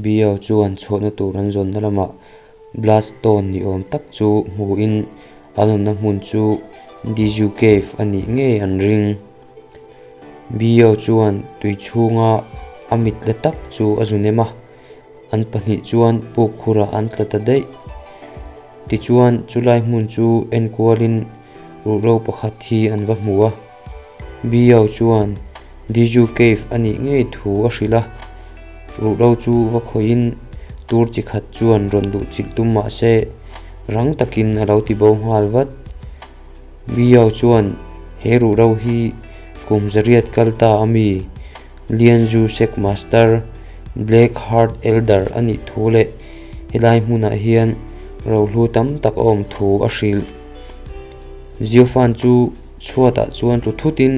Bio chuan chhuahna tur an zawnna lamah Bloodstone ni awm tak chu hmuin an awmna hmun chu Diju Cave a nih ngei an ring. Bio chuan tui chhunga a mit la tak chu a zu nem a, an pahnih chuan puk khurah an tla ta daih. Tichuan chulai hmun chu enkualin ruhro pakhat hi an va hmu a. Bio chuan Diju Cave a nih ngei thu a hrilh a, ruhro chu va khawihin tur chi khat chuan rawn luh chilh tum mah se rang takin a lo ti bo nghal vat. Bio chuan he ruhro hi kum zariat kal ta a mi Lianzu Sect Master Black Heart Elder a nih thu leh helai hmunah hian rohlu tam tak a awm thu a hrilh. Ziofan chu Chhuatah chuan tlu thutin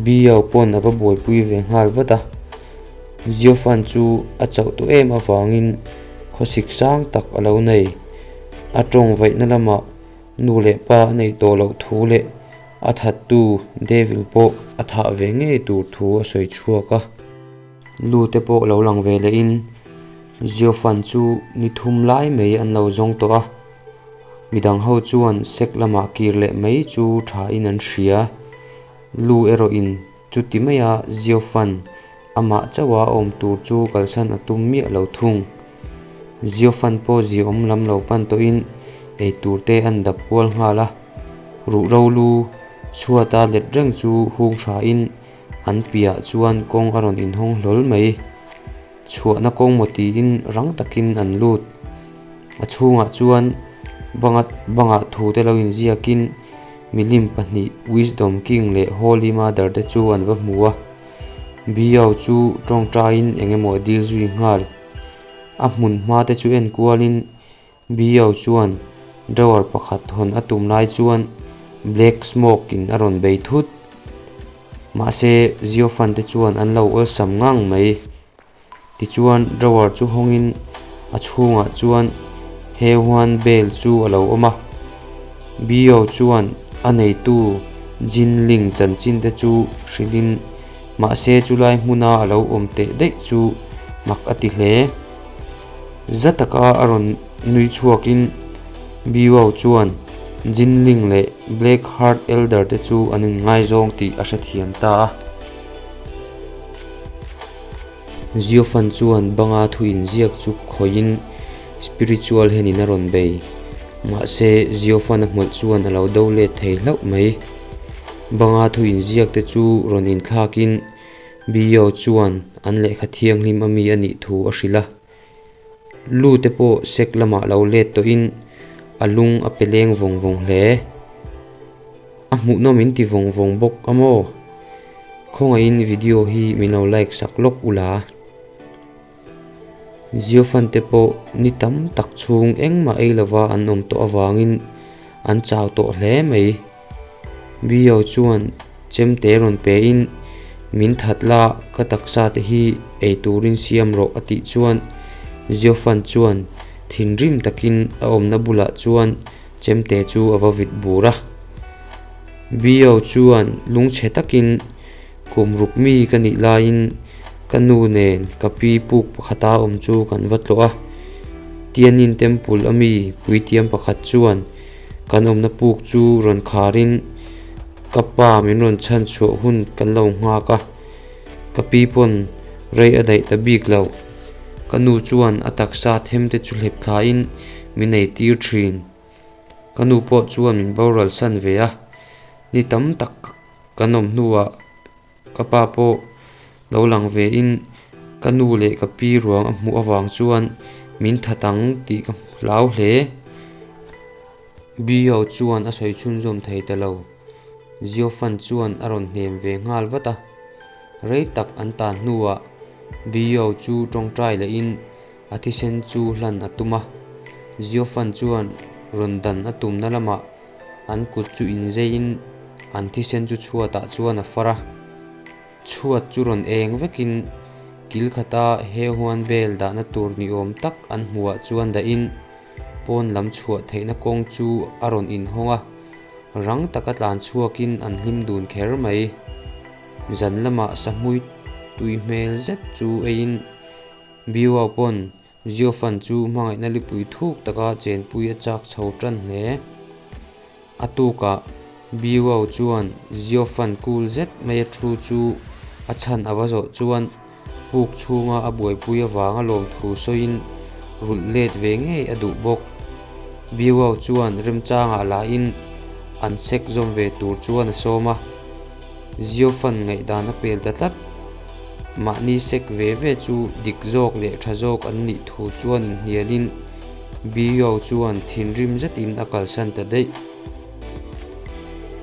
Biao pawn a va buaipui ve nghal vat a. Ziofan chu a chauh tawh em avangin khawsik sang tak a lo nei. A tawng vaihna lamah nu leh pa a neih tawh loh thu leh a thattu Devil pawh a thah ve ngei tur thu a sawi chhuak a. Lu te pawh lo lang ve lehin Ziofan chu ni thum lai mai an lo zawng tawh a. Midang ho chuan sek lamah kir leh mai chu thain an hria. Lu erawhin chuti maia Ziofan amah chauha awm tur chu kalsan a tum miah lo thung. Ziofan pawh ziaawm lam lo pan tawhin eitur te an dap kual nghal a. Ruhro lu chhuata let reng chu hung thain an piahah chuan kawng a rawn inhawng hlawl mai. Chhuahna kawng maw tiin rang takin an lut. A chhungah chuan banga bangah thu te lo inziakin milim pahnih Wisdom King leh Holy Mother te chu an va hmu a. Biao chu tawngtaiin eng emaw a dil zui nghal. A hmun hma te chu en kualin Biao chuan drawer pakhat hawn a tum lai chuan Black Smoke in a rawn bei thut. Mahse Ziofan te chuan an lo awlsam ngang mai. Tichuan drawer chu hawngin a chhungah chuan Hehuan bel chu a lo awm a. Biao chuan a neitu Jin Ling chanchin te chu hrilhin mahse chulai hmuna a lo awm teh daih chu mak a ti hle. Za taka a rawn nui chhuakin Biwau chuan Jinling leh Black Heart Elder te chu an inngaizawng tih a hrethiam ta a. Ziofan chuan banga thu inziak chu khawihin spiritual henin a rawn bei. Mahse, Ziofan a hmawlh chuan a lo do let thei hlauh mai. Banga thu inziak te chu rawn inthlakin Bio chuan an lehkha thianghlim a mi a nih thu a hrilh a. Lu te pawh sek lamah lo let tawhin a lung a pe leng vawng vawng hle. A hmuhnawm in ti vawng vawng bawk a maw? Khawngaihin video hi min lo like sak lawk ula. Ziofan te pawh ni tam tak chhung engmah ei lova an awm tawh avangin an chau tawh hle mai. Bio chuan chemte rawn pein min that la ka taksa te hi ei turin siam rawh a tih chuan Ziofan chuan thinrim takin a awmna bulah chuan chemte chu a va vit bur a. Bio chuan lungchhe takin kum ruk mi ka nih laiin ka nu nen ka pi puk pakhata awm chu kan va tlawh a. Tianin Temple a mi puitiam pakhat chuan Kan awmna puk chu rawn kharin ka pa min rawn chhan chhuah hun kan lo nghak a, ka pi pawn rei a daih ta bik lo. Ka nu chuan a taksa them te chu hlep thlain min ei tir thin. Ka nu pawh chuan min boral san ve a, ni tam tak kan awm hnuah Ka pa pawh lo lang ve in ka nu leh ka pi ruang a hmuh avang chuan min that ang tih ka hlau hle. Bio chuan a sawi chhunzawm thei ta lo. Ziofan chuan a rawn hnem ve nghal vat a. Rei tak an tan hnuah Bio chu tawngtai leh in a thisen chu hlan a tum a. Ziofan chuan rawn dan a tumna lamah An kut chu inzeiin an thisen chu chhuatah chuan a far a, chhuat chu rawn eng vekin kil khata he huan bel dahna tur ni awm tak an hmuhah chuan dahin pawn lam chhuah theihna kawng chu a rawn inhawng a, rang taka tlan chhuakin an hlim dun kher mai. Zan lamah sahmui tui hmel zet chu eiin. Biuau pawn Ziofan chu hmangaihna lipui thuk taka chenpui a chak chho tan hle. A tukah Biuau chuan Ziofan cool zet mai a thu chu a chhan a va zawh chuan puk chhunga a buaipui avanga lawmthu sawiin rulh let ve ngei a duh bawk. Biuau chuan remchangah lahin an sek zawm ve tur chuan a sawm a. Ziofan ngaihdan a pel ta tlat. Mahni sek ve ve chu dik zawk leh tha zawk an nih thu chuan inhnialin Biao chuan thinrim zetin a kalsan ta daih.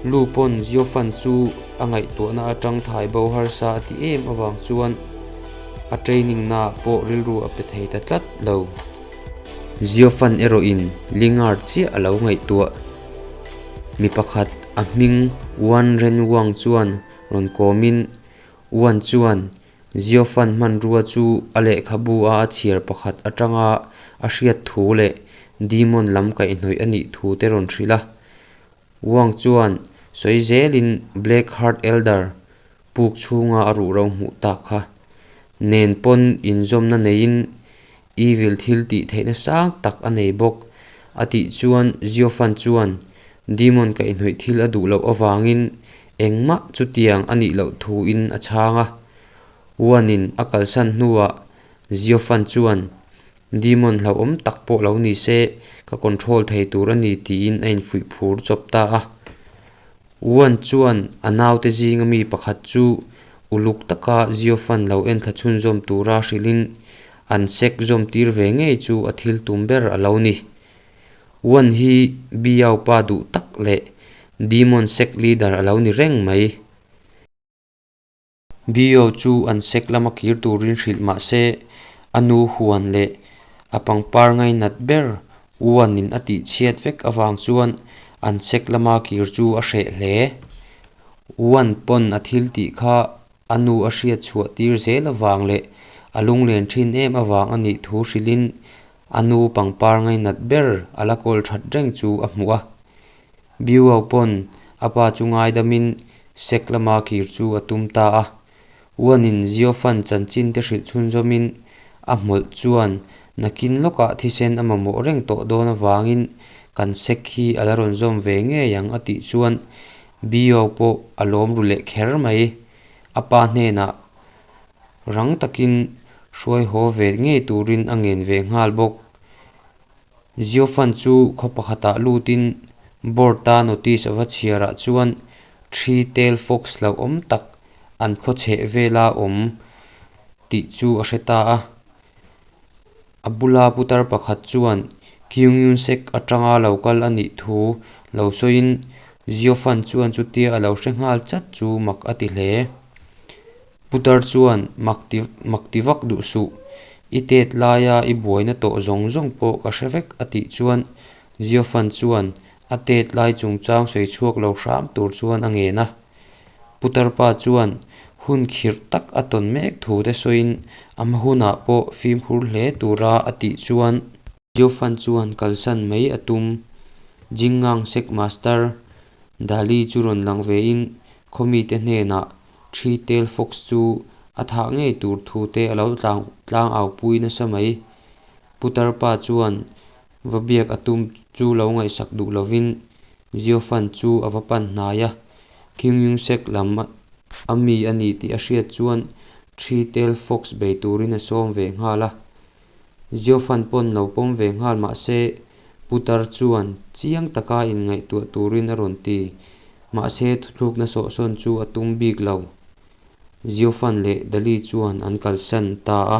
Lu pawn Ziofan chu a ngaihtuahna atang thai bo harsa a ti em avang chuan a training naah pawh rilru a pe thei ta tlat lo. Ziofan erawhin Lingard chiah a lo ngaihtuah. Mi pakhat a hming Wan Ren Wang chuan rawn kawmin Wan chuan Ziofan hmanrua chu a lehkhabu a a chhiar pakhat atanga a hriat thu leh demon lam kaihhnawih a nih thu te rawn hrilh a. Wang chuan sawi zelin Black Heart Elder puk chhunga a ruhro hmuh tak kha nen pawn inzawmna neiin Evil thil tih theihna sang tak a nei bawk a tih chuan Ziofan chuan demon kaihhnawih thil a duh loh avangin engmah chutiang a nih loh thuin a chhang a. Wan-in a kalsan hnuah Ziofan chuan demon hlauhawm tak pawh lo ni se ka control thei tur a ni tiin a infuih phur chawp ta a. Wan chuan a naute zinga mi pakhat chu uluk taka Ziofan lo enthla chhunzawm tura hrilhin an sek zawm tir ve ngei chu a thil tum ber a lo ni. Wan hi Biao pa duh tak leh Demon sek leader a lo ni reng mai. Bio chu an sek lama kir turin hrilh mah se, a nu huan leh a pangpar ngainat ber uanin a tihchhiat vek avang chuan an sek lama kir chu a hreh hle. Uan pawn a thil tih kha a nu a hriat chhuah tir zel avang leh a lunglen thin em avang a nih thu hrilhin a nu pangpar ngainat ber a la kawl that reng chu a hmuh a. Biuau pawn a pa chu ngaidamin sek lama kir chu a tum ta a. Uanin Ziofan chanchin te hrilh chhunzawmin a hmawlh chuan nakin lawkah thisen a mamawh reng tawh dawn avangin kan sek hi a la rawn zawm ve ngei ang a tih chuan Biuau pawh a lawm ru leh kher mai. A pa hnenah rang takin hruai haw ve ngei turin a ngen ve nghal bawk. Ziofan chu khaw pakhatah lutin board-a notice a va chhiarah chuan Three Tail Fox hlauhawm tak an khaw chheh vela awm tih chu a hre ta a. A bula putar pakhat chuan Kyungyun Sek atanga lo kal a nih thu lo sawiin Ziofan chuan chutia a lo hre nghal chat chu mak a ti hle. Putar chuan mak ti mak ti vak duh suh, i tet laia i buaina tawh zawng zawng pawh ka hre vek a tih chuan Ziofan chuan a tet lai chungchang sawi chhuak lo hram tur chuan a ngen a. Putar pa chuan hun khirh tak a tawn mek thu te sawiin a hma hunah pawh fimkhur hle tura a tih chuan Ziofan chuan kalsan mai a tum. Jingang Sek Master Dali chu rawn lang vein khawmite hnenah Three Tail Fox chu a thah ngei tur thu te a lo tlang au pui nasa mai. Putar pa chuan va biak a tum chu lo ngaihsak duh lovin Ziofan chu a va pan hnai a. King Yung Sek lam a mi a ni tih a hriat chuan Three Tail Fox bei turin a sawm ve nghal a. Ziofan pawn lo pawm ve nghal mah se Putar chuan chiang taka inngaihtuah turin a rawn ti. Mahse thuthlukna sawhsawn chu a tum bik lo. Ziofan leh Dali chuan an kalsan ta a.